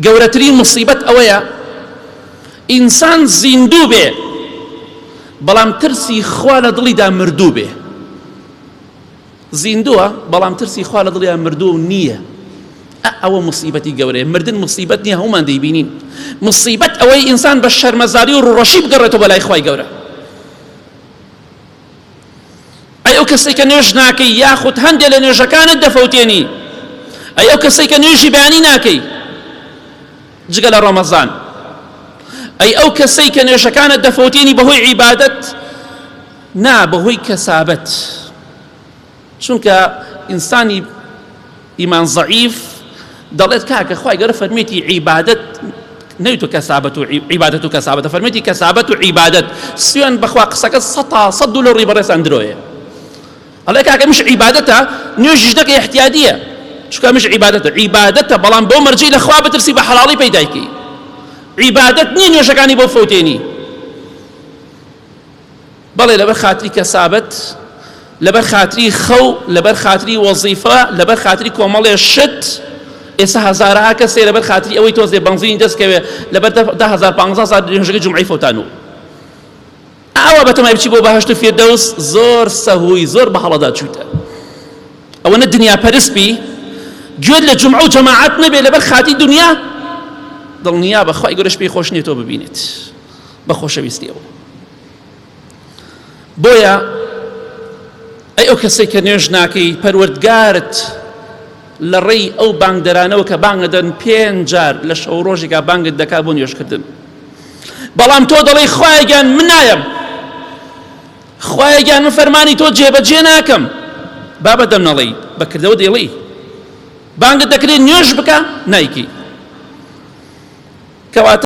گەورەترین موسیبەت ئەوەیە ئینسان زیندوو بێ بەڵام ترسی خوا لە دڵیدا مردوو بێ. زیندووە بەڵام ترسی خوا لە دڵیا مردووە و نییە. ئە ئەوە موسیبەتی گەورەیە. مردن موسیبەت نییە هەموومان دەیبینین. موسیبەت ئەوەی ئینسان بە شەرمەزاری و ڕووڕەشی بگەڕێتەوە بە لای خوای گەورە. ئەی ئەو کەسەی کە نوێژ ناکەی یاخود هەندێ لە نوێژەکانت دەفەوتێنی، ئەی ئەو کەسەی کە نوێژی بەیانی ناکەی جگە لە ڕەمەزان، ئەی ئەو کەسەی کە نوێژەکانت دەفەوتێنی بەهۆی عیبادەت نا بەهۆی کەسابەت، چونکە ئینسانی ئیمان زەعیف دەڵێت کاکە خوای گەورە فەرمێتی عیبادەت نەویتوە کەسابەت و عیبادەت و کەسابەتە فەرمێتی کەسابەت و عیبادەت سوێن بەخوا قسەکە سەتا سەد دوو لە ڕووی بەڕێزان درۆیە ئەڵێ کاکە مش عیبادەتە نوێژیش دەکەی احتیادیە چونکە مش عیبادەتە عیبادەتە بەڵام بۆ مەرجی لە خوا بترسی بە حەڵاڵی پەیدای کەی عیبادەت نییە نوێژەکانی بۆ فەوتێنی بەڵێ لەبەر خاتری کەسابەت، لەبەر خاتری خەو، لەبەر خاتری وەزیفە، لەبەر خاتری کۆمەڵێ شت، ئێستا هەزارەها کەس هەیە لەبەر خاتری ئەوەی تۆزێ بەنزینی دەست کەوێ لەبەر 10000 15000 نوێژەکەی جومعەی فەوتانوو. ئاوا بەتەمای بچی بۆ بەهەشت و فیردەوس زۆر سەهووی زۆر بە هەڵەدا چوویتە. ئەوەنە دنیا پەرست بی گوێت لە جومعە و جەماعەت نەبێ لەبەر خاتری دنیا دڵنیا بە خوای گەورەش پێی خۆش نییە تۆ ببینێت بە خۆشەویستی ئەو. بۆیە ئەی ئەو کەسەی کە نوێژ ناکەی پەروەردگارت لە ڕێی ئەو بانگدەرانەوە کە بانگ دەدەن پێنج جار لە شەو ڕۆژێکا بانگت دەکات بۆ نوێژکردن بەڵام تۆ دەڵێی خوایە گیان من نایەم خوایە گیان من فەرمانی تۆ جێبەجێ ناکەم با بەدەم نەڵێی بە کردەوە دەیڵێی بانگت دەکرێت نوێژ بکە نایکەی کەواتە.